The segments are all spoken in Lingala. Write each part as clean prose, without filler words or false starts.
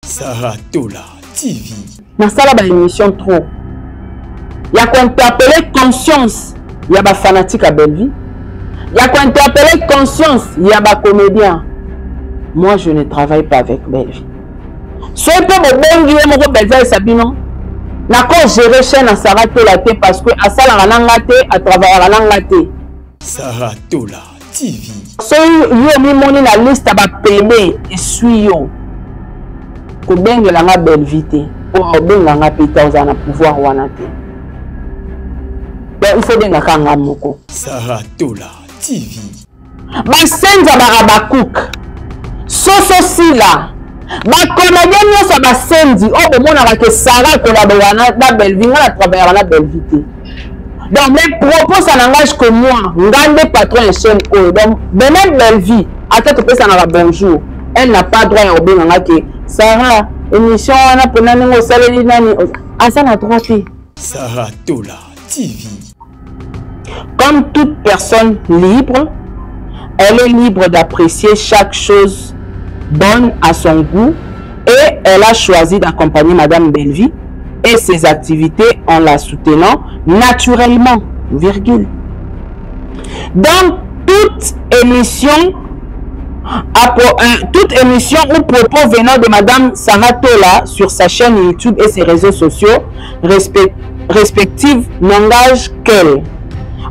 Sarah Tola TV. Nasala ba émission trop. Ya ko interpeller conscience ya ba fanatique ya Bellevue. Ya ko interpeller conscience ya ba comédien. Moi je ne travaille pas avec Bellevue. Soki mpe bobengi ye moko Bellevue ayesa bino nako gérer chaîne ya Sarah Tola te parce que asalaka na nga te, atravaillaka na nga te. Sarah Tola TV. Soki yo omimoni na liste ya ba pede esui yo kobengela nga Bellevue te po obenga nga pe te ozala na pouvoir wana te donc il faut obengaka nga moko. Sarah Tola TV. Basenza ba Habacuc, Soso Sila, ba comediens nyonso ya basenzi oyo bomonaka ke Sarah akolaboraka na, na Bellevue, nga na travaillaka na Bellevue te. Donc mes propos ça n'engage que moi, nga nde patron ya chaîne oyo. Donc même Bellevue, ata topesanaka bonjour, elle n'a pas droit ya kobenga nga ke Sarah, émission wana mpona ndenge osaleli nani, aza na droit te. Sarah Tola TV. Comme toute personne libre, elle est libre d'apprécier chaque chose bonne à son goût et elle a choisi d'accompagner Madame Bellevue et ses activités en la soutenant naturellement, virgule. Dans toute émission, toute émission ou propos venant de Madame Sarah Tola sur sa chaîne YouTube et ses réseaux sociaux respect, respectives n'engage qu'elle,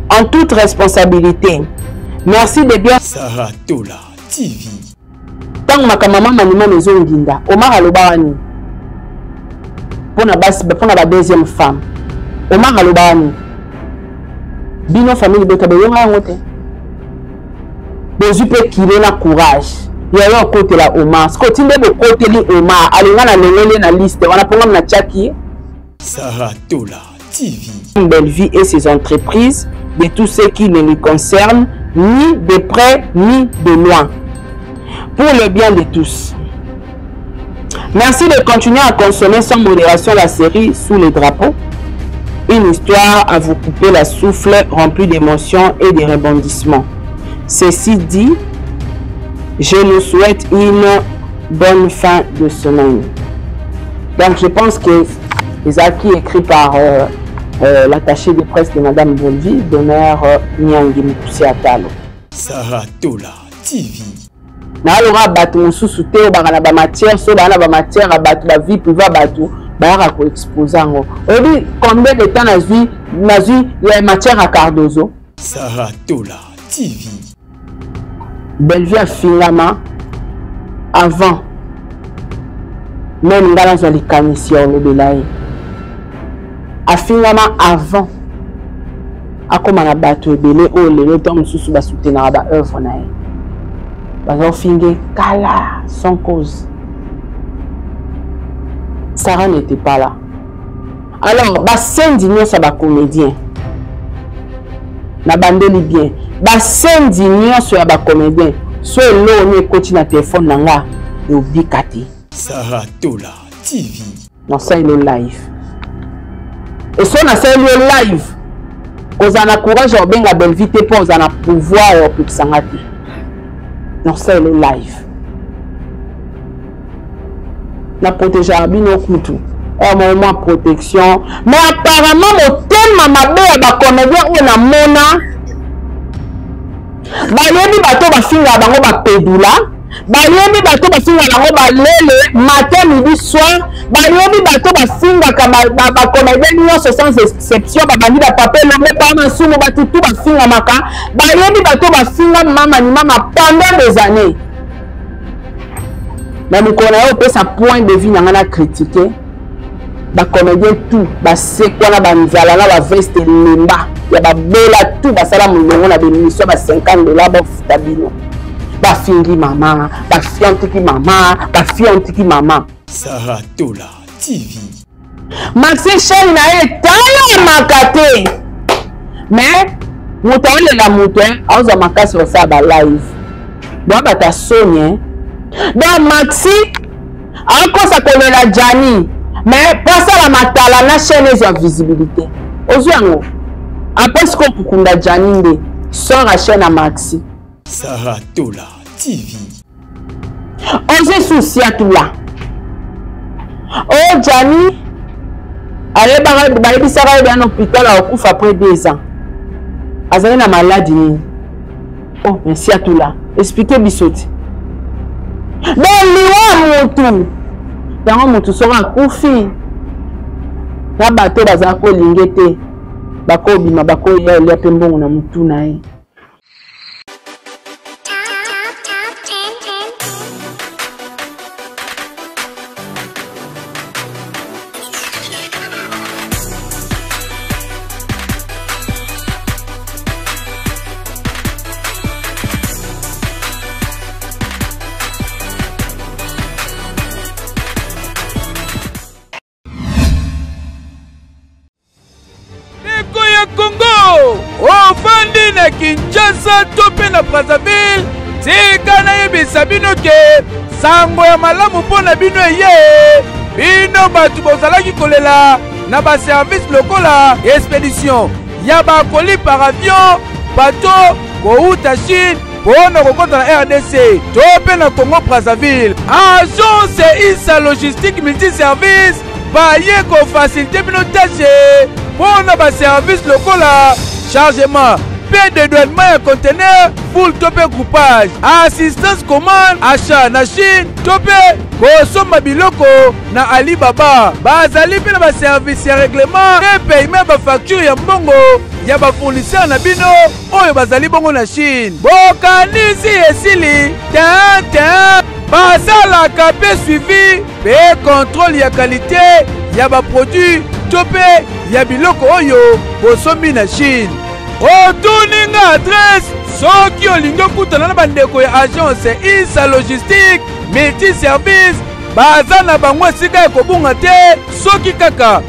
en toute responsabilité. Merci de bien. Sarah Tola TV. Ntango makambo mama manima ezonginda, Omar alobaka nini mpona basi, mpona ba deuxième femme? Omar alobaka nini? Bino famille libota boyonga yango te, bozwi mpe kilo na courage yayo akotela Omar. Sikoyo ti nde bokoteli Omar, alinga na longoli na liste wana mpo ngam natiaki ye. Sarah Tola TV. Bellevue et ses entreprises de tout ce qui ne lui concerne ni de près ni de loin, pour le bien de tous. Merci de continuer à consommer sans modération la série Sous les drapeaux. Une histoire à vous couper la souffle, remplie d'émotions et de rebondissements. Ceci dit, je nous souhaite une bonne fin de semaine. Donc je pense que les acquis écrit par l'attaché de presse de Madame Bellevue, Donner Nyangi Moukoussi Atalo. Sarah Tola TV. Naloka bato mosusu te oyo baka na bamatière, so baa na bamatière ya bato, bavie privé ya bato, bayaka koexpose yango. Oyebi combien de temps nazwi nazwi ya matière ya Cardozo? Sarah Tola TV. Bellevue afingama avant meme ngai nazwa likanisi ya olobela ye. Afingama avant akoma na bato ebele oyo lelo ntango mosusu basutenaka ba œuvre na ye, bazofinge kala sans cause. Sarah n'était pas là. Alors basendi nyonso ya bacomédien na bandeli bien, basendi nyonso ya bacomédien, so eloko nini ekoti na telefone na nga ebika te. Sarah Tola TV. Nasaleli yo live, eso nasaleli yo live, kozala na courage ya kobenga Bellevue te mpo ozala na pouvoir ya kopekisa nga te. Nasaleli yo live, na protégeaka bino kutu oyo mwa protection, mais apparemment motema mabe ya bacomédien oyo namona, bayebi bato bafingaka bango bapedula, bayebi bato bafingaka bango balele matin midi soir, bayebi bato bafingaka bacomédien nyonso sans exception, babandi bapapa elombe pa masumu, bato tu bafingamaka, bayebi bato bafinga mama ni mama pendant des années. Na mokolo na yo opesa point de vue na ngai na critique bacomédien tout basekwa na banzala na baveste elemba ya babola tout basala molongo na bemission ba 50 $ bafuta bino, bafingi mama, bafiantiki mama, bafiantiki mama. Sarah Tola TV. Maxi chaîne na ye etalamaka te, mais moto aolela moto aozwa makasi kosala ba live boabata soni. Donc Maxi akosa kolela Gianni, mais po asala matala na chaîne ezwa visibilité, ozwi yango après sikoyo kokunda Gianni nde sort ya chaîne ya Maxi. Sarah Tola TV. Ozwi susi ya tula. Oh Gianni ayebaka bayebisaka ye na hôpital akokufa après deux ans. Azali na maladi nini? Oh, merci à tout là. Expliquez biso ti. Donc liwa mutu. Yango mutu soki akufi na bato bazala kolinge te bakobima bakoya olia mpe mbongo na mutu na ye. Ndeko ya Congo, ofandi na Kinshasa to mpe na Brazzaville, tika nayebisa bino ke sango ya malamu mpo na bino eye. Bino bato bozalaki kolela na baservice lokola expedition ya bakoli par avion, bateau kowuta Chine mpo na kokota na rdc to mpe na congo brazzaville agence isa logistique multiservice baye kofasilite bino tashe mpo na baservice lokola chargement mpe dedouanement ya conteneur full to mpe groupage assistance commande achat na chine to mpe kosomba biloko na alibaba bazali mpe na baservice ya règlement mpe paiement ya bafacture ya mbongo ya bafournisseur na bino oyo bazali bongo na Chine. Bokanisi esili te te, basalaka mpe suivi mpe contrôle ya kalite ya baproduit to mpe ya biloko oyo bosombi na Chine. Otuni nga adresse soki olingi okutana na bandeko ya agence Isa Logistique Multi Service baza na bango esika ya kobunga te soki kaka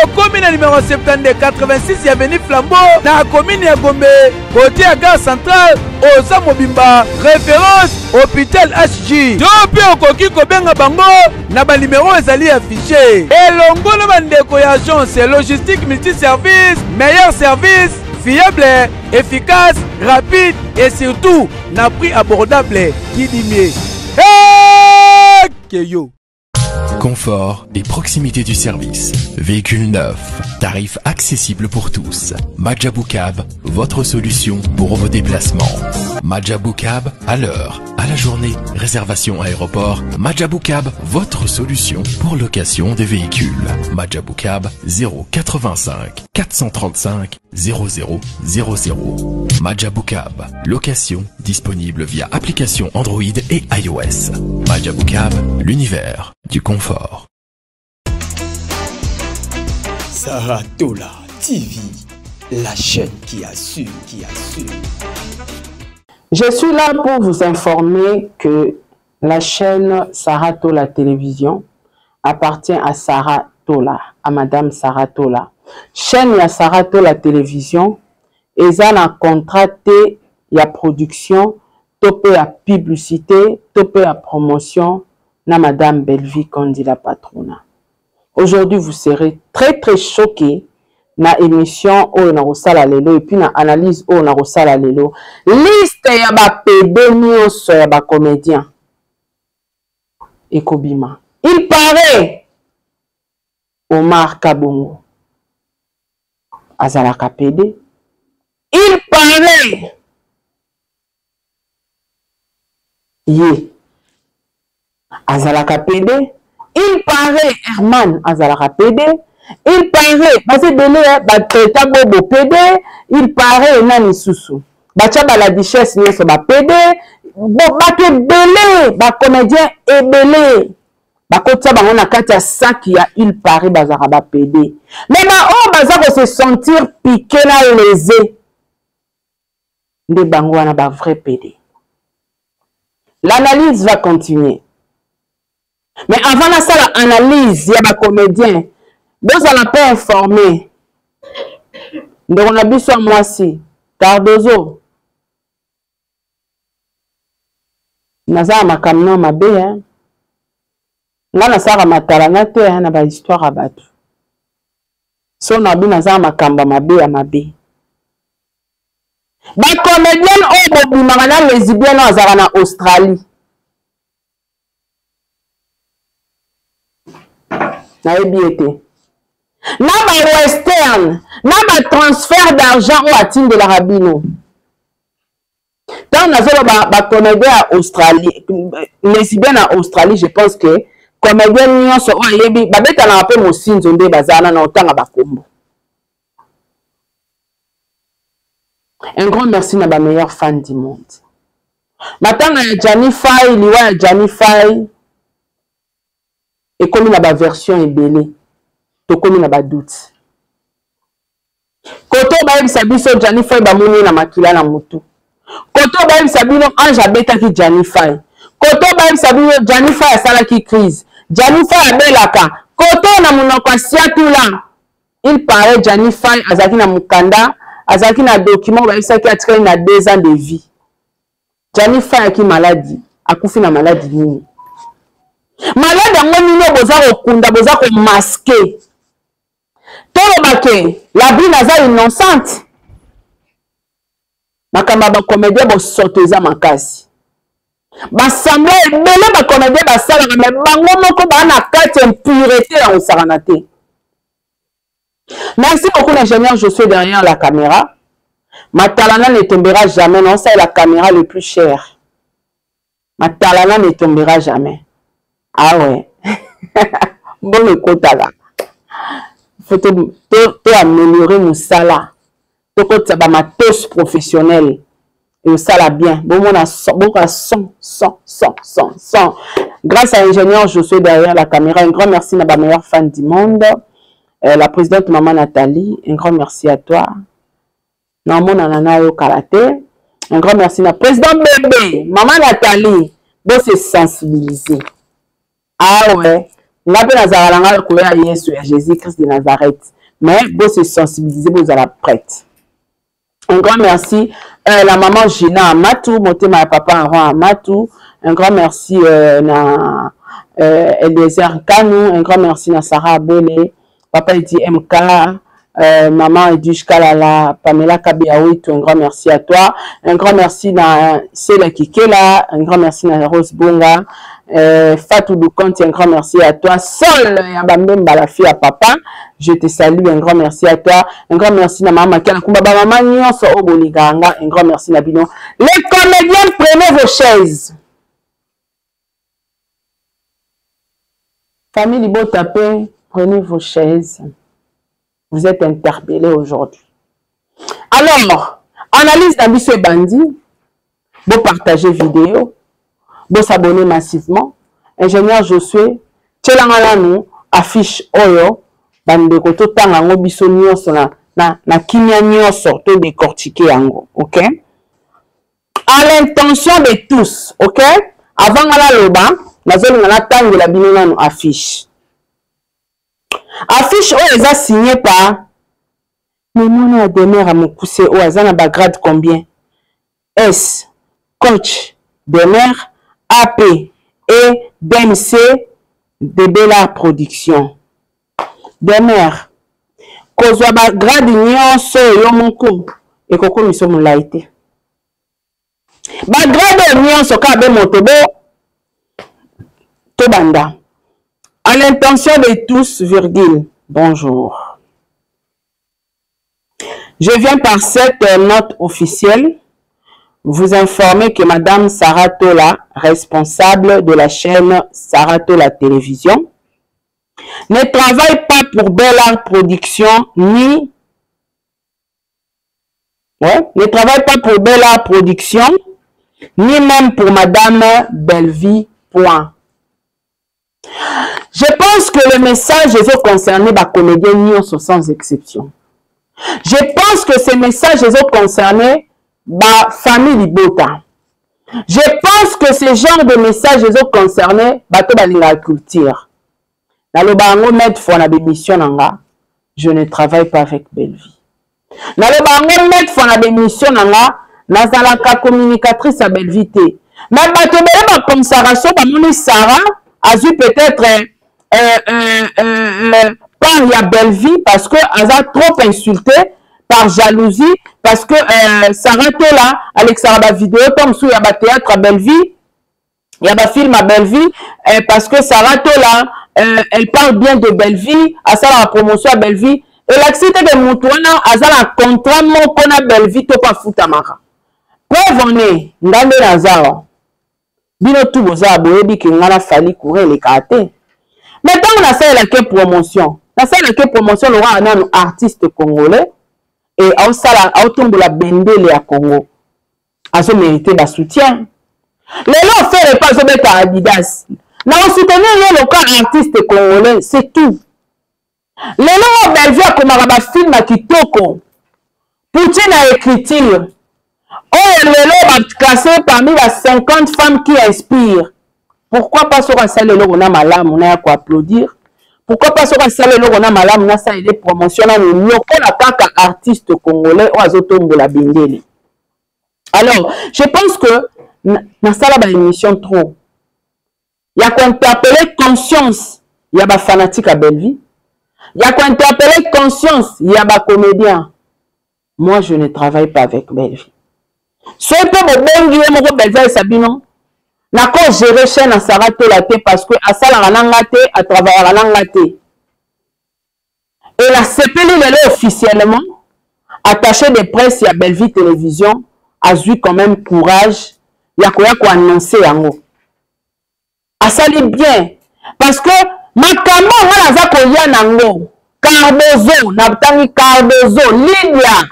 okomi na numero 72 86 ya avenue Flambeau na commune ya Gombe kote ya gare centrale oza mobimba référence hôpital HG to mpe okoki kobenga bango na banimero ezali affiche elongo na bandeko ya agence logistique multiservice meilleur service fiable efficace rapide et surtout na prix abordable kidimie hey, keyo Confort et proximité du service. Véhicule neuf, tarif accessible pour tous. Majabou Cab, votre solution pour vos déplacements. Majabou Cab, à l'heure, à la journée, réservation aéroport. Majabou Cab, votre solution pour location des véhicules. Majabou Cab, 085 435 00 00. Majabou Cab, location disponible via application Android et iOS. Majabou Cab, l'univers du confort. Saratola TV, la chaîne qui assure, qui assure. Je suis là pour vous informer que la chaîne Saratola Télévision appartient à Sarah Tola, à Madame Sarah Tola. Chaîne ya Sarah Tola Télévision eza na contrat te ya production to pe ya publicité to pe ya promotion na Madame Bellevue Kandi la patrona. Aujourd'hui, vous serez très très choqués na émission oyo na kosala lelo et puis na analyse oyo na kosala lelo. Liste ya ba PD nyonso ya ba comédiens ekobima. Il paraît Omar Kabongo azalaka PD. Il paraît ye azalaka PD. Il paraît Herman azalaka PD. Il paraît baza ebele batraita bobo PD. Il paraît nani susu batya ba la duchesse nyonso ba PD. Bato ebele ba comédien ebele bakotia bango na kati ya saki ya il paraît bazalaka ba PD. Mais baoyo baza ko se sentir piqué na lese nde bango wana ba vrai PD. L'analyse va continuer. Mais avant nasala analyse ya ba comédien, bozala mpe informé. Ndeko na biso ya mwasi Cardozo, naza na makambo na mabe hein. Nga nasalaka matalana te hein, na ba histoire ya bato. So na bi naza na makambo ya mabe ya mabe. Ba comédienne oyo bobimaka na lesbienne oyo azalaka na Australie. Nayebi ye te. Na ba western, na ba transfert d'argent oyo atindelaka bino. Ntango nazoloba ba comédien ya Australie, lesbien na Australie, je pense que comédien nyonso oyo ayebi babetanaka mpe mosinzo nde baza wana na otanga bakombo. Un grand merci na ba meilleurs fans du monde. Matanga ya Gianni Fay, liwa ya Gianni Fay ekomi na ba version ebele, tokomi na ba doute. Koto bayebisa biso Gianni Fay bamoni ye na makila na mutu. Koto bayebisa bino Ange abetaki Gianni Fay. Koto bayebisa bino Gianni Fay asalaki crise. Gianni Fay abelaka. Koto na monoko ya Siatula. Il paraît Gianni Fay azalaki na mukanda, azalaki na document bayebisaki atikali na 2 ans de vie. Gianni Fay aki maladi, akufi na maladi nini? Maladi yango nini boza kokunda, boza komaske. Toloba ke la brune aza innocente. Makambo ya ba comédien bosoto eza makasi. Ba semblant ebele ba comédien basalaka mais bango moko ba na kati impureté ya kosakana te. Merci beaucoup l'ingénieur Josué derrière la caméra. Matalana ne tombera jamais, non, ça est la caméra le plus chère. Matalana ne tombera jamais. Ah ouais. Bon ekotaka. Faut to, to, to améliorer musala. Tokotisa ba matos professionnel. Et osala bien. Bomona son, boka son, son, son, son, son. Grâce à l'ingénieur Josué derrière la caméra, un grand merci à ma meilleure fan du monde. La présidente Maman Nathalie, un grand merci à toi. Namona nana yo kala te. Un grand merci na président bébé, Maman Nathalie, bo se sensibiliser. Ah ouais, nga pe nazala na nga koya Yesu ya Jésus-Christ de Nazareth. Mais bo se sensibiliser, bo zala prête. Un grand merci la maman Gina Amatou, motema ya papa Aaron Amatou. Un grand merci na Eliezer Kanu, un grand merci na Sarah Abele, papa Edi MK, maman Edush Kalala, Pamela Kabiawitu, un grand merci à toi. Un grand merci na Sela Kikela, un grand merci na Rose Bonga, Fatou Dukanti, un grand merci à toi. Sol Yabambemba, la fille à papa, je te salue, un grand merci à toi. Un grand merci na maman Kiana Kumba, ba maman nyonso obolinganga, un grand merci na bino. Les comédiens, prenez vos chaises. Famille Libota pe, prenez vos chaises. Vous êtes interpellés aujourd'hui. Alors, analyse na biso ebandi, bo partager vidéo, bo s'abonner massivement. Ingénieur Josué, tielanga nanu affiche oyo bandeko totanga yango biso nyonso na kimia nyonso to décortiquer yango, OK? À l'intention de tous, OK? Avant nga naloba, nazolinga natangela bino nanu affiche. Affiche oyo eza signé par mais mwana ya demeure ya mokuse oyo aza na ba grade combien? S, coach demeure, AP et DMC de Bella Production. Demeure, kozwa ba grade nyonso yo moko ekokomisa molai te. Ba grade nyonso kaka be moto bo tobanda. À l'intention de tous, virgule, bonjour. Je viens par cette note officielle vous informer que Madame Sarah Tola, responsable de la chaîne Sarah Tola Télévision, ne travaille pas pour Bellart Production ni ouais, ne travaille pas pour Bellart Production ni même pour Madame Bellevie. Point. Je pense que le message est concerné par comédien nyonso sans exception. Je pense que ce message est concerné par famille Libota. Je pense que ce genre de message est concerné par la culture. Naloba yango maître fois na bémission nanga, je ne travaille pas avec Bellevie. Naloba yango maître fois na bémission nanga, nazalaka communicatrice à Bellevie te. Mais bato ebele bakomisaka so bamoni Sarah azwi peut-être part ya Bellevie parce que aza trop insulté par jalousie, parce que Sarah Tola alexaka ba vidéo to mosusu ya ba théâtre à Bellevie, ya ba film à Bellevie, parce que Sarah Tola euh, elle parle bien de Bellevue, asalaka promotion ya Bellevue, elakisi te ke mutu wana aza na contrat moko na Bellevue to mpe afutamaka. Preuve en est, nga nde naza awa, bino tout boza boyebi ke nga na Fally courant elekaka te. Mais ntango nasalelaki ye promotion, nasalelaki ye promotion lokola nanu artiste congolais et aosala aotombola bendele ya Congo. Azo merite ba soutien. Lelo Ferre pe azobeta Adidas. Na soutenir ye lokola artiste congolais, c'est tout. Lelo oyo Bellevue akomaka ba film ya kitoko. Poutine na écriture. Oyo lelo ba classé parmi ba 50 femmes qui inspirent. Pourquoi pas soki asali eloko na malamu na ya ko applaudir? Pourquoi pas soki asali eloko na malamu na salele promotion nanu lokola kaka artiste congolais oyo azotombola bendele. Alors, je pense que nasala ba émission trop ya ko interpeller conscience ya ba fanatique ya Bellevue, ya ko interpeller conscience ya ba comédiens. Moi, je ne travaille pas avec Bellevue. Soki mpe bobengi ye moko Bellevue ayesa bino, nako gérer chaîne ya Sarah Tola te parce que asalaka na nga te, atravaillaka na nga te. Et nasepeli lelo officiellement attaché de presse ya Bellevue Télévision azui quand même courage ya koya ko annoncer yango. Asali bien parce que makambo nga naza koya nango Cardozo, natangi Cardozo, Lydia,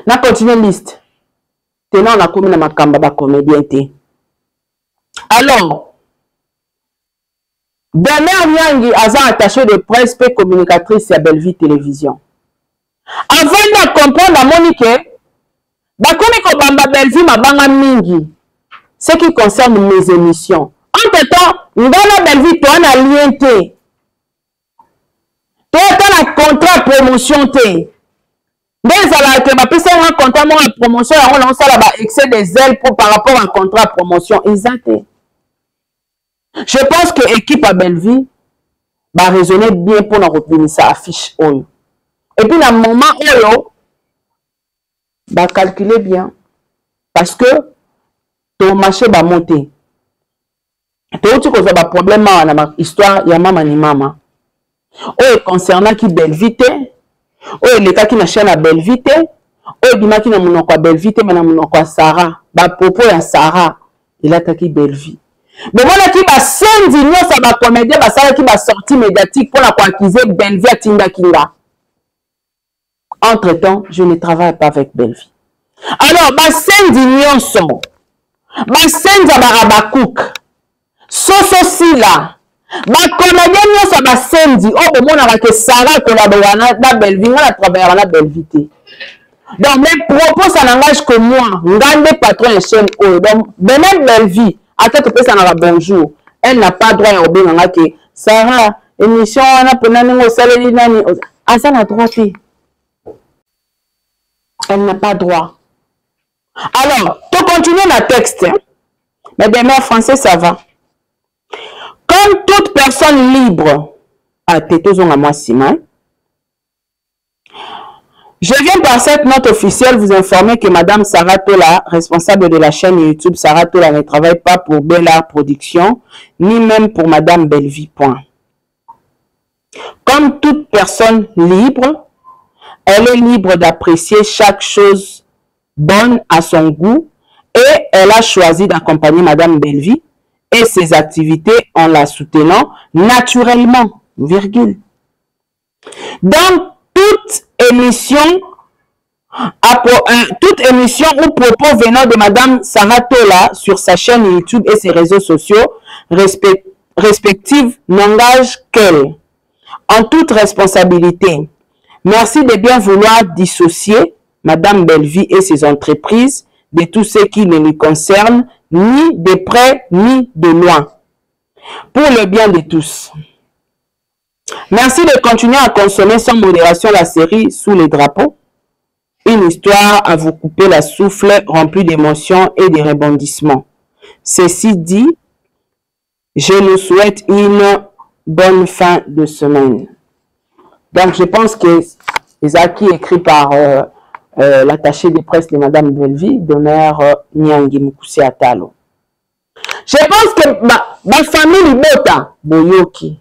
na continuer liste tenant nakomi na makambo ya ba comédien te. Alors Demeure Nyangi aza attachee de presse pe communicatrice ya Bellevue Television. Avandi a comprendre amoni ke bakomi kobamba Bellevue mabanga mingi ce qui concerne mes emissions. Entre temps, nga na Bellevue toa na lien te. Toa ata na contrat promotion te. Nde ezalaka ke bapesa nga contrat moko ya promotion yango naosala ba excès de zèle pour par rapport à contrat promotion eza te. Je pense que équipe à Bellevue ba raisonner bien pour na kobimisa affiche oyo. Et puis na moment oyo ba calculer bien parce que to marché ba monter. Touti kozwa ba problème awa na histoire ya mama ni mama. Oyo concernaki Bellevue te, oyo elekaki na chaîne ya Bellevue te, oyo ebimaki na monoko ya Bellevue te, mais na monoko ya Sarah, ba propos ya Sarah elataki Bellevue. Bomonaki basenzi nyonso ya ba comédien basalaki ba sortie médiatique mpo na koakize Bellevue atindaki nga. Entre temps, je ne travaille pas avec Bellevue. Alors, basenzi nyonso, basenzi ya ba Habacuc, soso sila, ba comédien nyonso ya basenzi oyo bomonaka ke Sarah collabora na, na Bellevue, nga na travaillaka na Bellevue te. Donc mes propos ça n'engage que moi, nga nde patron ya chaîne oyo. Donc même Bellevue, ata topesanaka bonjour, elle n'a pas droit ya kobenga nga ke Sarah émission wana pona ndenge osaleli nani, aza na droit te. Elle n'a pas droit. Alors, to continuer na texte. Mais demain français ça va. Comme toute personne libre, ah, te tozonga mwa nsima. Je viens par cette note officielle vous informer que Madame Sarah Tola, responsable de la chaîne YouTube Sarah Tola, ne travaille pas pour Bellart Productions, ni même pour Madame Bellevue. Point. Comme toute personne libre, elle est libre d'apprécier chaque chose bonne à son goût et elle a choisi d'accompagner Madame Bellevue et ses activités en la soutenant naturellement, virgule. Dans toute émission, toute émission ou propos venant de Madame Sarah Tola sur sa chaîne YouTube et ses réseaux sociaux respectifs n'engage qu'elle, en toute responsabilité. Merci de bien vouloir dissocier Madame Bellevue et ses entreprises de tout ce qui ne lui concerne ni de près ni de loin, pour le bien de tous. Merci de continuer à consommer sans modération la série Sous les drapeaux. Une histoire à vous couper la souffle, remplie d'émotions et de rebondissements. Ceci dit, je nous souhaite une bonne fin de semaine. Donc, je pense que les acquis écrits par l'attaché de presse de Madame Bellevue, Demeure Nyangi Mukusi Atalo. Je pense que ba, ba famille libota boyoki.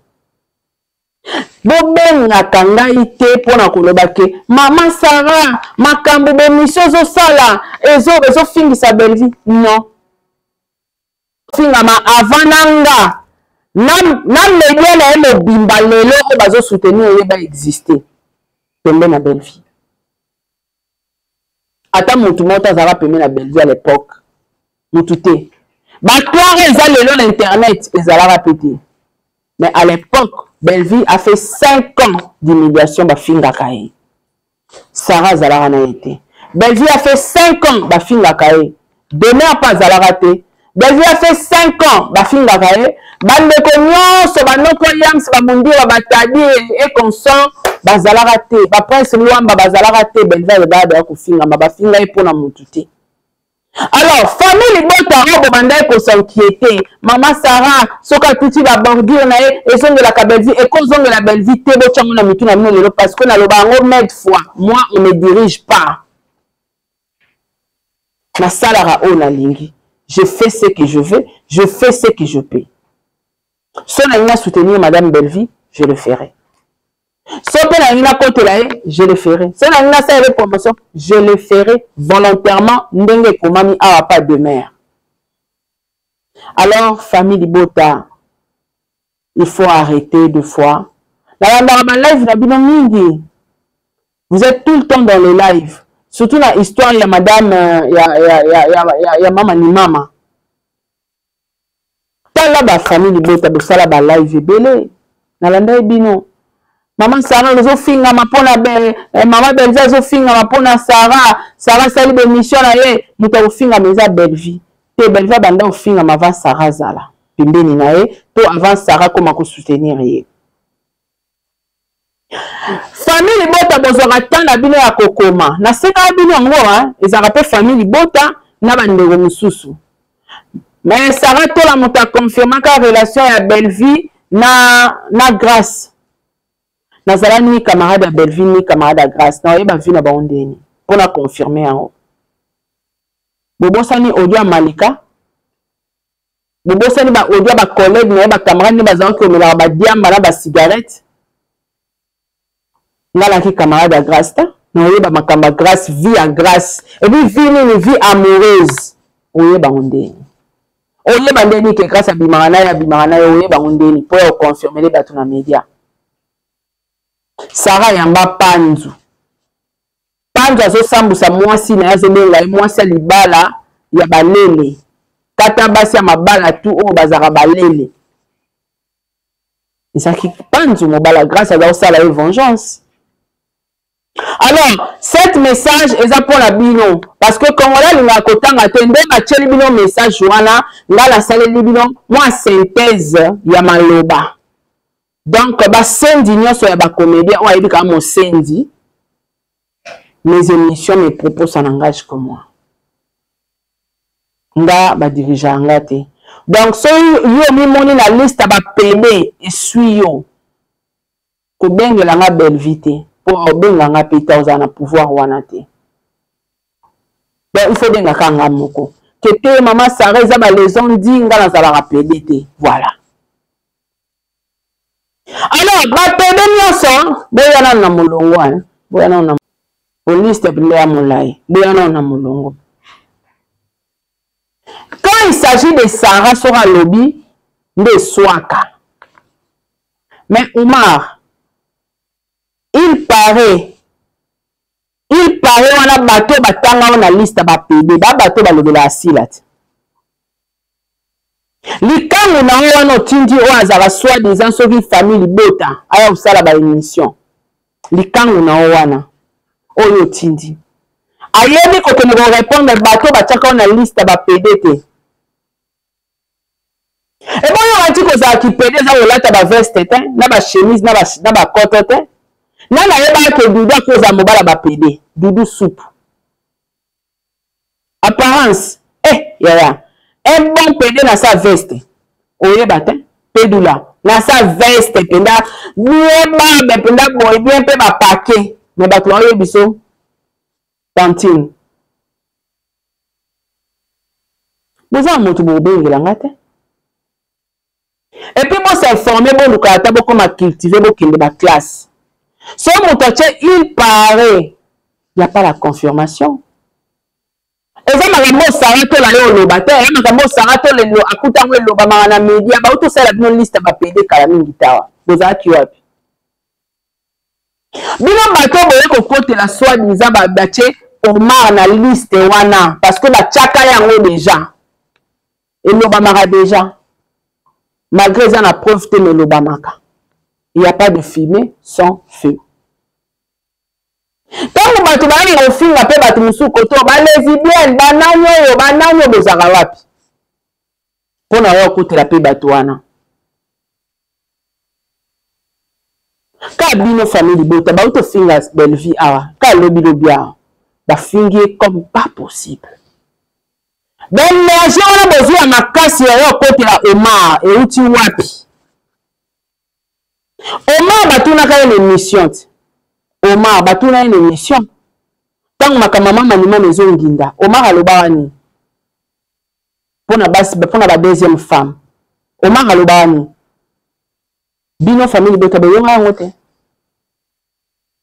Bobengaka ngai te mpo na koloba ke mama Sarah makambo bemission ozosala ezo ezofingisa Bellevue. Non. Fingama avant na nga na, na media na ye mobimba lelo oyo bazo soutenir ye ba exister pembe na Bellevue. Ata mutu moko te azalaka pembe na Bellevue à l'époque. Mutu te. Ba clara eza lelo na internet ezalaka pe te. Mais à l'époque, Bellevue a fait 5 ans d'humiliation bafingaka ye. Sarah azalaka na ye te. Bellevue a fait 5 ans bafingaka ye. Demeure pe azalaka te. Bellevue a fait 5 ans bafingaka ye. Bandeko nyonso banoko Yams, ba Mundira, ba Tadi et consort bazalaka te. Ba Prince Luamba bazalaka te. Bellevue alobaka deya kofingama, bafinga ye mpo na mutu te. Alors famille libota oyo bobandaki ko s'inquiéter, mama Sarah soki atuti ba bordure na ye ezongelaka Bellevue, ekozongela Bellevue te, botya yango na mitu na bino lelo parce que naloba yango maintes fois, moi on me dirige pas. Nasalaka oyo nalingi, je fais ce que je veux, je fais ce que je peux. Soki nalingi na soutenir madame Bellevue, je le ferai. Soki mpe nalingi nakotela ye, je le ferai. Soki nalingi nasalela ye promotion, je le ferai volontairement ndenge ekomami awa pa demeure. Alors famille libota, il faut arrêter de fois. Nalandaka ba live na bino mingi. Vous êtes tout le temps dans les lives. Surtout na histoire ya madame euh, ya, ya, ya, ya, ya, ya mama ni mama. Tala ba famille libota bosala ba live ebele nalandaki bino mama Sarah ozofingama mpona be eh, mama Bellevue azofingama mpona Sarah. Sarah asali ba émission na ye, moto akofingama eza Bellevue te. Bellevue abanda kofingama avant Sarah azala pembeni na ye to avant Sarah koma kosoutenir ye. Famille libota bozwaka temps na bino ya kokoma. Nasekaka bino yango hein, ezalaka pe famille libota na ba ndeko mosusu. Mais Sarah Tola moto a confirmaka relation ya Bellevue na na Grace. Nazala ni camarade ya Bellevue ni camarade ya Grace. Naoyeba vie na bango ndeni mpo na confirmer yango. Bobosani audio ya Malika? Bobosani ba audio ya ba collègues na ye, ba camarades nde bazalaki komelaka ba diamba na ba cigarettes? Nga naki camarade ya Grace ta, naoyeba makambo ya Grace, vie ya Grace. Et puis vie nini, vie amoureuse. Oyeba ngo ndeni. Oyeba ndeni ke Grace abimaka na ye, abimaka na ye, oyeba ngo ndeni po ya koconfirmer bato na media. Sarah yamba panzu. Panzu azosambusa mwasi na ye, azobenga ye mwasi ya libala ya balele. Kata basi ya mabala tu oyo bazalaka balele. Ezalaki Panzu mobala Grace aza kosala ye vengeance. Alors, cette message eza mpo na bino parce que Congolais alingaka kotanga te, nde batieli bino message wana, nga nasaleli bino mwa synthèse ya maloba. Donc basenzi nyonso ya ba comédien oyo ayebi kaka mosenzi, mes émissions, mes propos, ça n'engage que moi. Nga ba dirigeaka nga te. Donc soki yo omimoni na liste ya ba pede esui yo, kobengela nga Bellevue te, po obenga nga pe te, ozala na pouvoir wana te. Donc il faut benga kaka nga moko. Ke te mama Sarah eza ba les on dit, nga nazalaka pede te. Voilà. Alors ba pede nyonso boya nanu na molongo hein. Boya nanu na liste nde ya molai, boya nanu na molongo. Quand il s'agit de Sarah soki alobi nde eswaka. Mais Omar, il paraît, il paraît wana bato batanga na liste ba pede, ba bato balobela asila te. Likangu na yo wana otindi oyo azalaka soi disant soki famille libota aya kosala ba émission. Likangu na yo wana oyo otindi ayebi kokende ko répondre bato batiaka yo na liste ya ba pede te. Ebongo bati kozala kipede eza kolata ba veste te na ba chemise na ba koto te. Nani ayebaka ke Doudou akozala mobala ba pede? Doudou supu. Apparence eh yaya un bon pede na sa veste oyeba te pedula na sa veste mpenza bien barbe mpenza boye bien mpe ba paquet mais bato baoyebi biso tantine boza na moto bobengela nga te. Et puis bo s'informer, boluka ata bokoma cultiver, bokende ba classe. Soki moto atie il paraît, y a pas la confirmation. Eza makambo oyo Sarah Tola yo oloba te, eza makambo oyo Sarah Tola elo akuta yango elobamaka na media, bauti osala bino liste ya ba PD kala mingi tawa. Bozalaki wapi? Bino bato boye kokotela soit disant ba batie Omar na liste wana parce que batiaka yango déjà. Elobamaka déjà. Malgré eza na preuve te mais elobamaka. Il y a pas de fumée sans feu. Ntango bato bayaki kofinga mpe bato mosusu koto ba lesbienne banani oyo banani oyo bozalaka wapi mpo na oyo okotela mpe bato wana ka bino famille libota bauti ofinga Bellevue awa ka lobi lobi awa bafingi ye comme pas possible. Baenergie wana bozwi ya makasi ya yo okotela Omar euti wapi? Omar batunaka ye na émission ti. Omar batuna ye na émission ntango makambo ya mama limama ezonginda Omar alobaka nini mpona basi mpona ba deuxième femme Omar alobaka nini? Bino famille libota boyonga yango te,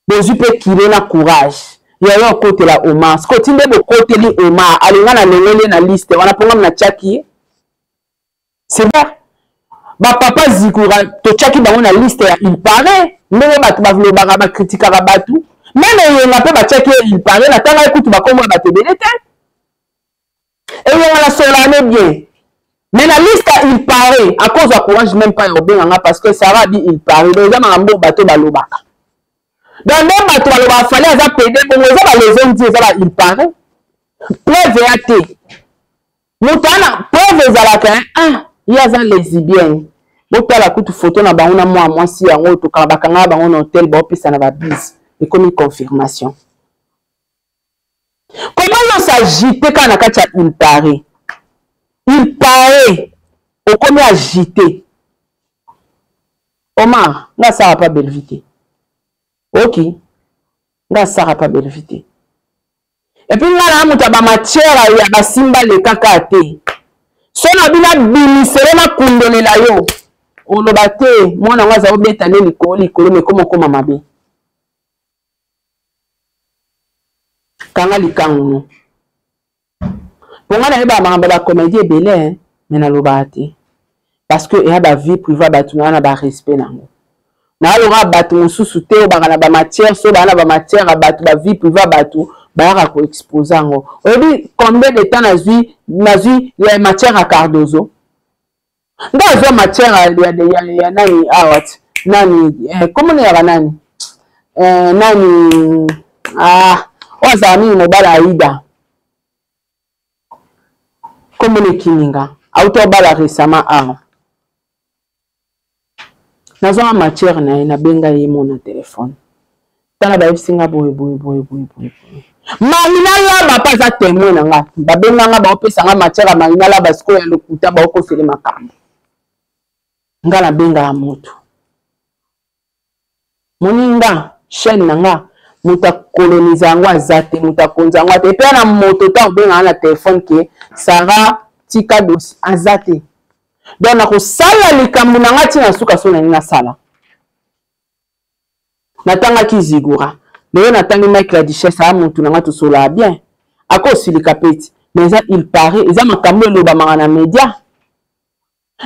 bozwi mpe kilo na courage ya yo okotela Omar. Sikoyo ti nde bokoteli Omar alinga na longoli ye na liste wana mpo ngam natiaki ye. C'est vrai. Ba papa Zikura totiaki bango na liste ya il paraît ndenge bato balobaka bakritikaka bato meme eyenga mpe batiaki ye il paraît natangaki kutu bakombo ya bato ebele te eyenga na solane bien mais na liste ya il paraît à cause ya courage même pas ya kobenga nga parce que Sarah abi il paraît donc eza makambo oyo bato balobaka donc nde bato balobaka fale aza pede bongo eza ba les on dit eza ba il paraît preuve ya te moto wana preuve ezalaka ah ye aza lesbienne botala kutu photo na bango na mwa mwasi yango tokanga bakangaka bango na hotel baopesa na babise ekomi confirmation. Comment yo s'agite kaka na kati ya il paraît il paraît okomi agite Omar nga asala pa Bellevue te ok nga asala pa Bellevue te et puis nga na moto ya ba matière ya basimba leka kaka te so na bino abimisele nakundolela yo oloba te mwana yango aza obeta nde likolo likolo me ekoma okoma mabe kanga likangu no po nga nayebaka makambo ya bacomédie ebele me nalobaka te parce que eya ba vie privée ya bato naa na ba respect nango naaloka bato mosusu te oyo baka na bamatière so baa na bamatière ya bato ba vie privée ya bato bayaka koexpose yango. Oyebi combien de temps nazwi nazwi ya matière ya Cardozo nga azwa matière ya nani awa ti nani eh, komona yaka nani eh, nani ah oyo azala mingi mobali Aida komona ekininga auti obala récemment awa nazwaka matière na ye nabenga ye mo na telefone tala bayebisi nga boye boye boye boye boye boye Marina Laba mpe aza témoin na nga babenga nga baopesa nga matière ya Marina Laba sikoyo ya lokuta baokosele makambo nga nabengaka moto moninga chaîne na nga moto akoloniza yango aza te moto akonza yango te epe na moto ta obengaka na telefone ke Sarah tika dosi aza te donc nakosala likambo na nga ntina suka so nalingi nasala natangaki Zigura lelo natangi Mike la Duchesse aya motu na nga tosolaka bien akosilika peti mais eza il paraît eza makambo elobamaka na media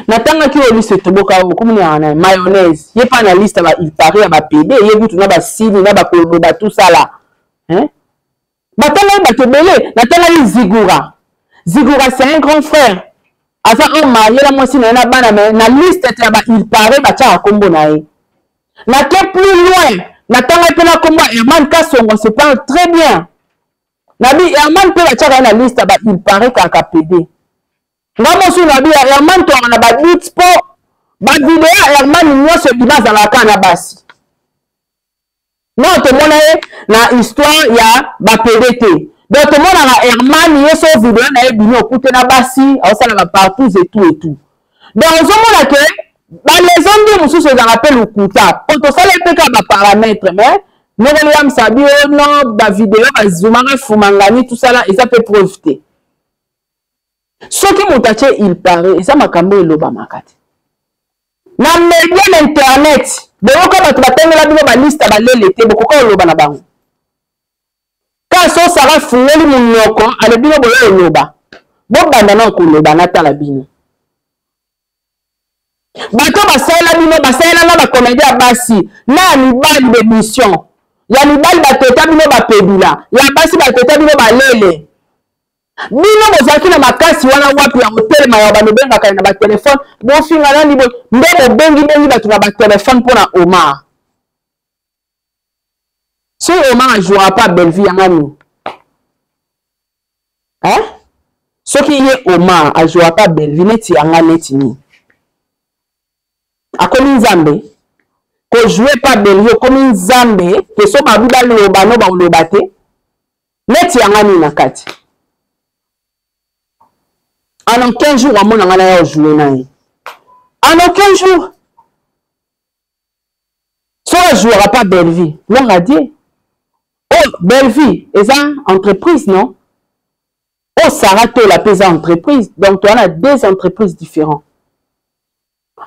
natangaki oyo liste etoboka oyo komoni yaka na mayonnaise ye pa na liste ba il paraît ya ba PD ye kutu na basili na bakoloba tout ça là hein batangaki bato ebele natangaki Zigura Zigura c'est un grand frère aza un marié na mwasi na ye na bana mais na liste ya ba il paraît batiaka nkombo na ye nake plus loin natangaki mpe na nkombo ya Herman Kasongo se parle très bien nabi Herman mpe batiaka ye na liste ya ba il paraît kaka PD nga mosu nabi ya Herman toaka na ba doute mpo ba video ya Herman nyonso ebima azalaka kaka na basi non tomona ye na histoire ya ba PD te donc tomonaka Herman ye so video na ye bimi okute na basi aosalaka partout et tout et tout donc ozomona ke balezo nde mosusu ezalaka mpe lokuta mpo tosala mpe kaka baparametre mais ndenge liyamisa bi o non bavideo bazumaka fumangani tosala eza mpe preuve te soki moto atie il paraît eza makambo elobamaka te. Na media na internet boyoka bato batangela bino baliste balele te, bokoka koloba na bango. Ka so Sarah afungoli monoko alobi bino boya koloba, bobanda na koloba natala bino. Bato basalela bino, basalela na bakomedi ya basi na ya mibali, bemission ya mibali bateta bino bapedula, ya basi bateta bino balele. Bino bozalaki na makasi wana wapi ya kotelema ya bando bengaka na batelefone bofinga nani boye nde bobengi bengi bato na batelefone mpo na Omar. Soki Omar ajouera pas Bellevue yanga nini? Hein? Soki ye Omar ajouera pas Bellevue neti yanga neti nini? Akomi nzambe? Kojouer pas Bellevue okomi nzambe ke so babi baloba no baoloba te? Neti yanga nini na kati? En aucun jour amona nga na ya jouer na ye. En aucun jour. Soki ajouera pas Bellevue, gloire à Dieu. Oh, Bellevue eza entreprise non? Oh, Sarah Tola pe eza entreprise. Donc toi na deux entreprises différentes.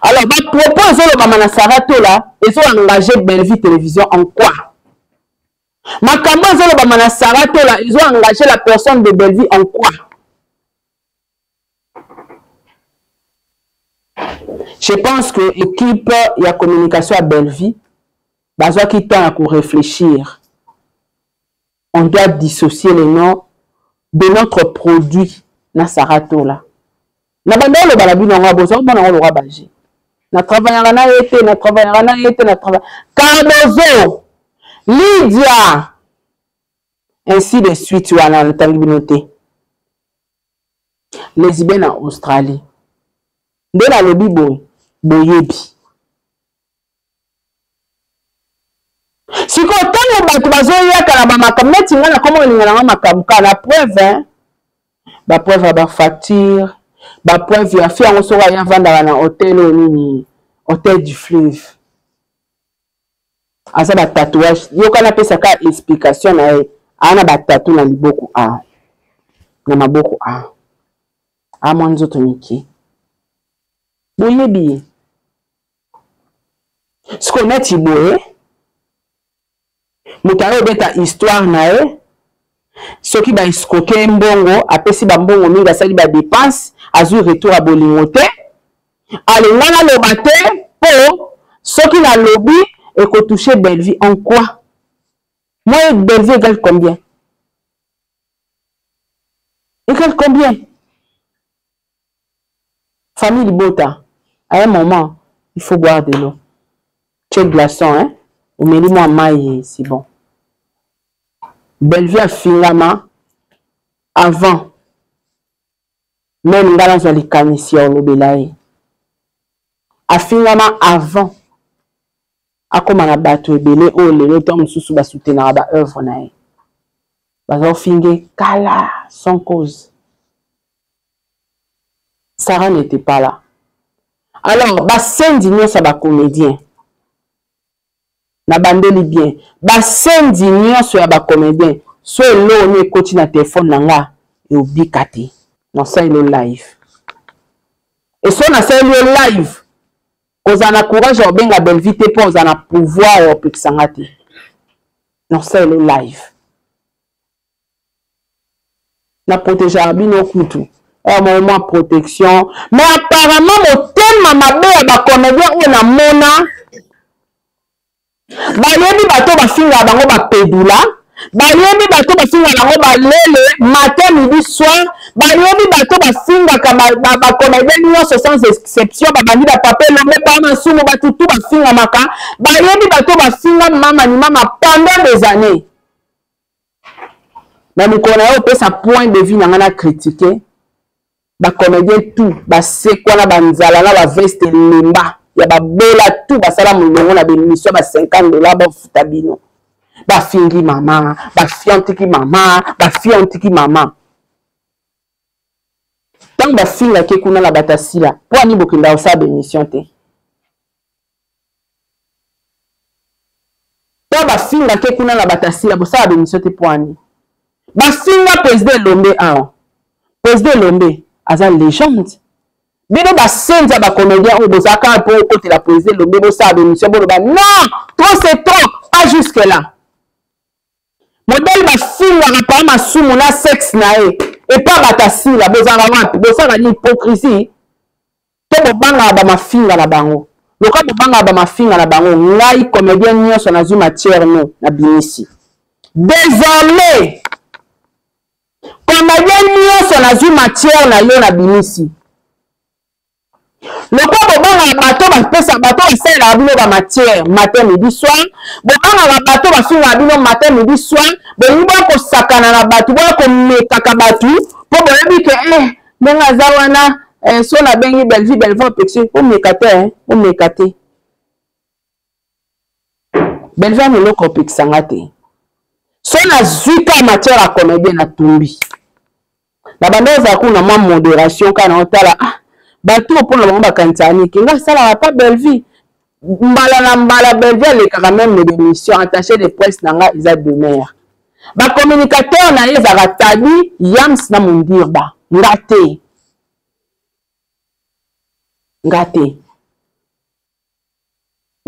Alors ba propos ezolobama na Sarah Tola ezo engager Bellevue Télévision en quoi? Makambo ezolobama na Sarah Tola ezo engager la personne de Bellevue en quoi? Je pense que équipe ya communication ya Bellevue bazwaki temps ya ko réfléchir. On doit dissocier les noms de notre produit na Sarah Tola. Na banda oloba na bino yango boza komona yango lokwa baje. Na travaillaka na ye te, na travaillaka na ye te, na travaille. Cardozo, Lydia, ainsi de suite wana natangi bino te. Lesbienne na Australie. Nde nalobi boye, boyebi. Sikoyo ntango bato bazoyaka na bamakambo neti ngai nakoma kolinga na ngai makambo kaka na preuve, hein? Ba preuve ya ba facture, ba preuve ya fi yango soki aye avandaka na hotel oyo nini, hotel du fleuve, aza ba tatouage. Yoka napesa ka explication na ye, aa na ba tatou na liboko a na maboko a a mwa nzoto mike, boyebi ye. Sikoyo neti boye moto aye obeta histoire na ye, soki ba escroquer ye mbongo, apesi ba mbongo mingi, asali ba dépense, azwi retour ya bolingo te. Ale nga naloba te po soki nalobi ekotouche Bellevue en quoi? Moi Bellevue égale combien? Égale combien? Famille libota, à un moment il faut boire de l'eau. Check glaçon, hein? Omeli mwa mayi, c'est bon. Bellevue afingama avant même nga nazwa likanisi ya olobela ye. Afingama avant akoma na bato ebele oyo lelo ntango mosusu basoutenaka ba œuvre na ye. Bazofinge kala sans cause. Sarah n'était pas là. Alors, basenzi nyonso ya ba comédien, na bandeli bien, basenzi nyonso ya ba comédien, so eloko nini ekoti na telefone na nga, eobika te. Nasaleli yo live. E so nasaleli yo live, kozala na courage ya kobenga Bellevue te mpo ozala na pouvoir ya kopekisa nga te. Nasaleli yo live. Na protegeaka bino kutu. Oyo mwa protection. Mais apparemment motema mabe ya ba comédien oyo namona, bayebi bato bafingaka bango ba pedula, bayebi bato bafingaka bango balele matin midi soir, bayebi bato bafingaka ba comédien nyonso sans exception, babandi ba papa elombe pa masumu, bato tout bafingamaka, bayebi bato bafinga mama ni mama pendant des années. Na mokolo na yo opesa point de vue na nga na critiquer ba comédien tout basekwa na banzala na ba veste lemba ya babola tout basala molongo na bemission ba 50 $ bafuta bino, bafingi mama, bafiantiki mama, bafiantiki mama. Ntango bafingaki kuna na batasila, mpo ani bokenda kosala bemission te? Ntango bafingaki kuna na batasila, bosala bemission te mpo ani? Bafinga président Elombe awa. Président Elombe aza légende. Bino basenzi ya ba comediens oyo bozalaka kaka mpo okotela président Elombe bosala ba émission boloba non trop c'est trop pas jusque là. Modèle bafingaka pa masumu na sexe na ye epa bato asila bozalaka wapi? Bosalaka ni hypocrisie to bobangaka ba mafinga na bango? Loka bobangaka ba mafinga na bango, ngai comédien nyonso nazwi matière no nabimisi désormais. Comédien nyonso nazwi matière na yo nabimisi. Lokola bobangaka bato bapesa bato basalelaka bino ba matière matin midi soir, bobangaka bato bafingaka bino matin midi soir, bolingi boya kosakana na bato, boya komekaka bato mpo boyebi ke eh, ndenge aza wana eh, so nabengi Bellevue, Bellevue apekisi, bomeka te eh, bomeka te. Bellevue ana eloko opekisa nga te. So nazwi ka matière ya comédien natumbi. Na banda ozala kuna mwa modération kaka na otala ah bato oyo mpona bango bakanisaka nini ke nga asalaka pa Bellevue mbala na mbala. Bellevue alekaka même na émission, attaché de presse na nga eza demeure, bacommunicateur na ye ezalaka Tadi Yams na Mundirba. Nga te, nga te,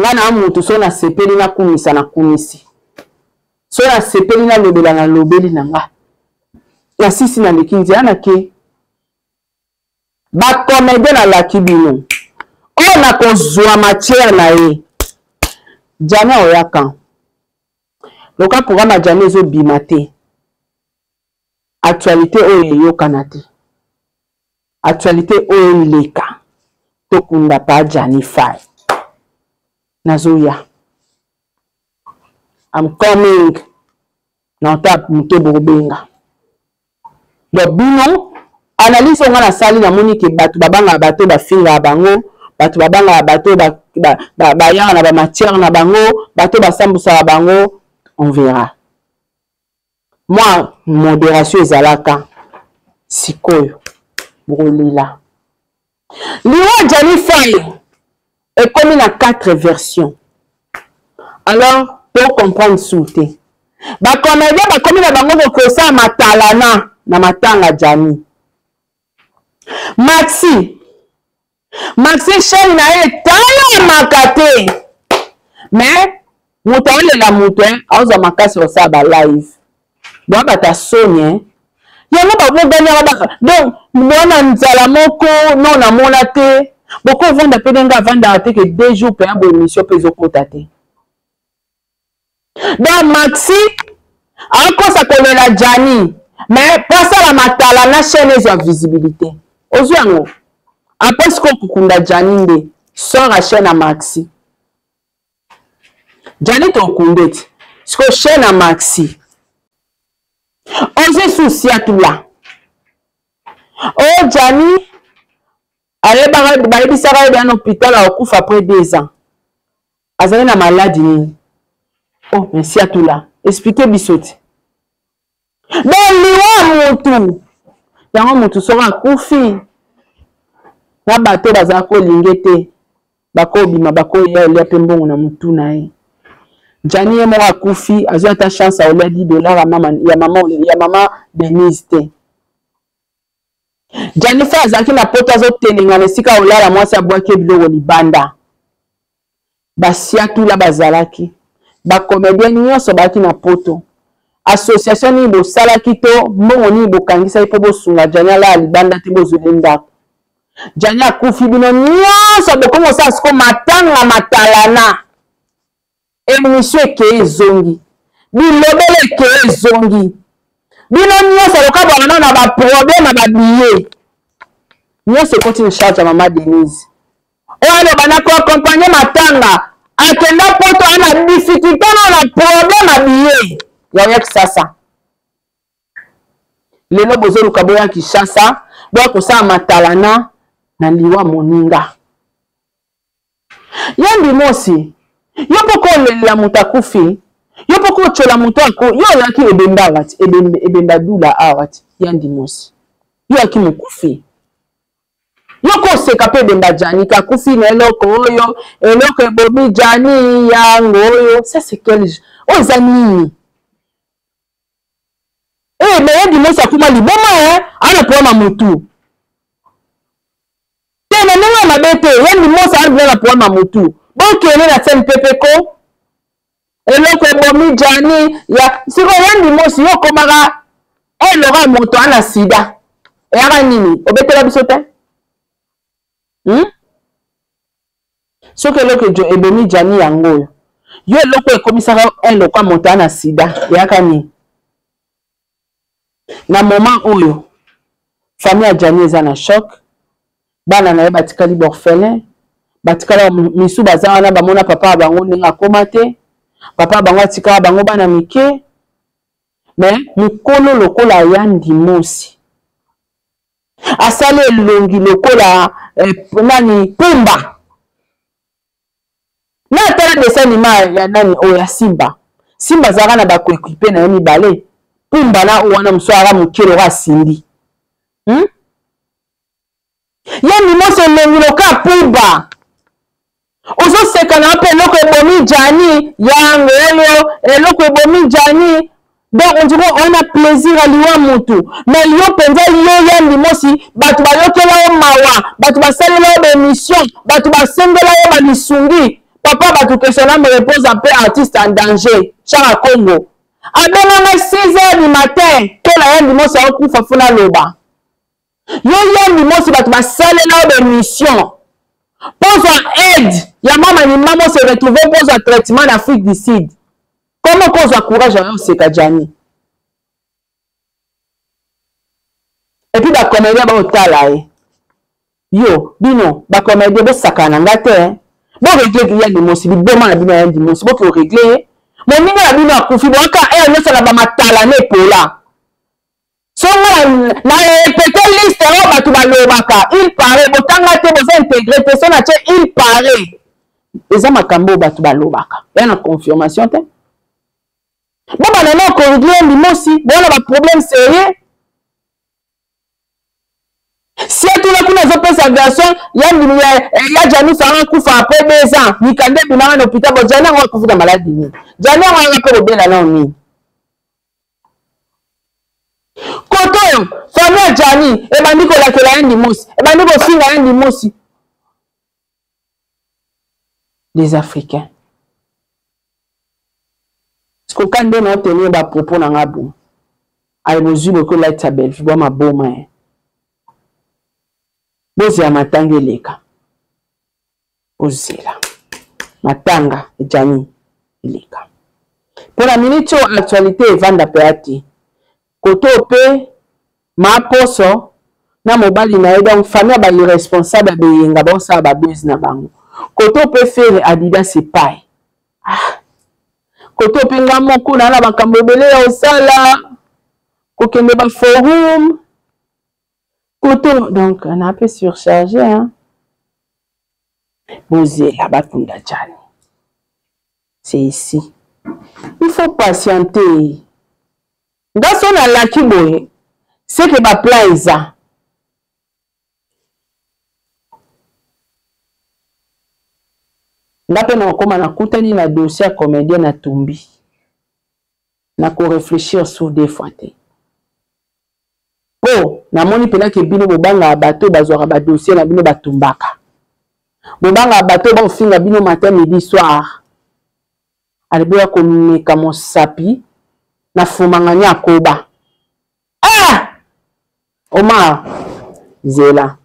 nga na mutu so nasepeli nakumisa, nakumisi, so nasepeli nalobela, nalobeli na nga nasisi, naleki nzela nake. Bacomédien nalaki bino oyo nakozwa matière na ye Jana oyaka loka programme ya Jana ezobima te, actualité oyo eyokana te, actualité oyo eleka tokunda pa Jani Fai. Nazoya, I'm coming na ota moto bokobenga. Donc bino analyse oyo nga nasali, namoni ke bato babangaka bato bafingaka bango, bato babangaka bato bayaka na bamatière na bango, bato basambusaka bango. On verra. Mwa modération ezalaka sikoyo bokolela. Liwa Jani Fai ekomi na 4 versions, alors to comprendre su te. Bacomédien bakomi na bango kokosala matalana na matanga Jani. Maxi Maxi chaîne na ye etalamaka te, mais moto aolela moto aozwa makasi kosala ba live boa bato soni yango baboganyaka. Donc mwana nzala moko no namona te, bokovanda mpe ndenge avandaka te ke 2 jours mpe ya bo émission mpe ezokota te. Donc Maxi akosa kolela Jani, mais po asala matala na chaîne ezwa visibilité, ozwi yango. Après sikoyo kokunda Jani nde sort ya chaîne ya Maxi. Jani tokunde ti sikoyo chaîne ya Maxi ozwi susiatula o Jani ayebaka, bayebisaka ye na hôpital akokufa après 2 ans. Azali na maladi nini? Oh, merci Atula, explique biso ti. Donc liwa mutu yango, mutu soki akufi na bato bazala kolinge te, bakobima bakoya olia mpe mbongo na mutu na ye. Jani ye moko akufi, azwi ata chance aolia 10 dollar ya mama, ya mama, ya mama Denise te. Janifa azalaki na poto, azotelengana esika olala, mwasi abwaki ye biloko libanda. Basiatula bazalaki bacomédien nyonso bayaki na poto. Association nini bosalaki to mbongo nini bokangisaki mpo bosunga Jani alala libanda te, bozweli ndako? Jani akufi, bino nyonso bokomi kosala siko matanga matalana, émission ekeye ezongi, bilobele ekeye ezongi, bino nyonso loka bwana na baproblème ya babillet nyonso ekoti na charge ya mama Denise oyo aloba na koakompagne matanga. Akenda poto ana difficulté na na problème ya billet ya oya Kisasa. Lelo bozoluka boya Kinshasa, boya kosala matalana na liwa moninga. Yambi mosi, yo mpo kolelela moto akufi, yo mpo kotyola moto ako yo oyaki ebembe awa ti ebembe, ebembe adula awa ti. Yandi mosi, yo ayaki mokufi, yo koseka mpe ebembe ajani akufi na eloko oyo, eloko ebomi Jani yango oyo. Ça c'est quel oyo eza nini? Eh, mais yandi mosi akoma liboma, eh, ana problème ya motu te. na ndenge ya mabe te, ye Ndimosi aza na problème ya mutu. Bokende na CNPP ko eloko ebomi Djani ya sikoyo. Ya Ndimosi, yo okomaka eloko moto ana sida, eyaka nini obetela biso te, Soki eloko ebomi Djani yango oyo, yo eloko ekomisaka eloko ya moto ana sida eyaka nini? Na moment oyo, famille ya Djani eza na choc. Bana na ye batikali baorphelin, batikala misu, baza wana, bamona papa ya bango ndenge akóma te. Papa ya bango atikala bango bana mike. Mais mokolo lokola ya Ndimosi asali elongi lokola nani, pumba na atala dessin animé ya nani oyo ya Simba. Simba azalaka na bacoéquipier na ye mibale, pumba na oyo wana mosu aka moke loko asimbi, Ye Ndimosi, elongi loka pumba, ozoseka na mpe eloko ebomi Djani yango oyo, eloko ebomi Djani. Donc on dirait on a plaisir aliwa mutu. Mais yo mpenza, yo ya Ndimosi, bato bayokela yo mawa, bato basalela yo baémission, bato basengela yo balisungi. Papa bato, que son âme repose en paix, artiste en danger Chaka Congo abenganga 6 heures du matin tola ya Ndimosi aokufa. Funa loba, yo ya Ndimosi, bato basalela yo baémission mpo zwa aide ya mama ni mama se retrouve mpo zwa traitement na Afrique du Sud. Comment kozwa courage ya oseka Djani? Et puis bacomédien baotala ye. Yo, bino bacomédien, bosakana na nga te. Borégler ya Ndimosi, liboma na bino ya Ndimosi, boke orégler ye. Moninga na bino akufi, boaka ere nyonso na bamatala na epola. So nga na répété liste oyo bato balobaka, il paraît, botanga te, boza intégré te. So na tie il paraît, eza makambo oyo bato balobaka, ya na confirmation te. Bobanda na okorégler Ndimosi, bona baproblème sérieux. Si atuna kuna, azopesa version ya ndimi ya Djani Fara kufa après 2 ans, mikanda ebimaka na hôpital. Bo Djani yango akufi na maladi nini? Djani yango anga mpe kobela nao nini? Kote oyo, famille ya Djani ebandi kolakela ya Ndimosi, ebandi kofinga ya Ndimosi. Les Africains sikoka nde na otenir bapropos na nga bo aye. Bozwi boki olatisa Bellevue bwa maboma ye. Bozela matanga eleka, bozela matanga ejani eleka. Mpo na miniti oyo, actualité evanda mpe ya te. Kote oyo mpe Maposo na mobali na ye, donc famille ya bairresponsable ya Beyenga, baosala babuse na bango. Kote oyo mpe Ferre Adidas epai. Ah. Kote oyo mpe nga moko na na makambo ebele ya osala, kokende baforum kote, donc na mpe surcharge, hein? Bozela bakunda Djani, c'est ici, il faut patienter. Nga so nalaki boye, seke baplan eza. Nga mpe nakokoma nakutani na dossier ya comédien na tumbi, nakorefléchir sur deux fois te, mpo namoni mpena ke bino bobangaka bato bazwaka badossier na bino, batumbaka. Bobangaka bato bakofinga bino matin, midi, soir. Aliboya komeka mosapi na fumangani akoba. Ah! Omar, zela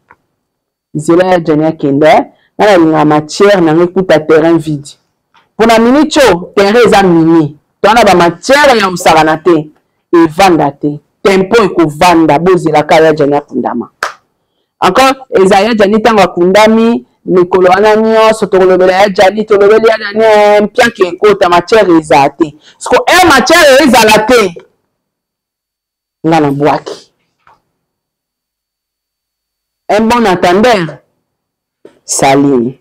zela ya Djani akende. Nga nalingaka matière nanga ekuta terrain vide. Mpona miniti oyo, terrain eza mini, towana bamatière ya kosakana te, evanda te, tempo ekovanda. Bozelaka ya Djani akundama encore. Eza ya Djani ntango akundami, mikolo wana nyonso tokolobela ya Djani, tolobeli ya Djani, mpiaki ekota, matière eza te. Siko e matière ezala te, nga na bwaki. Un bon entendeur saline.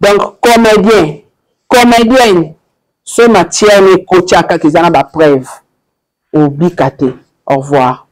Donc comédien, comédienne, so matière no ekotia kaka eza na bapreuve, obika te. Au revoir.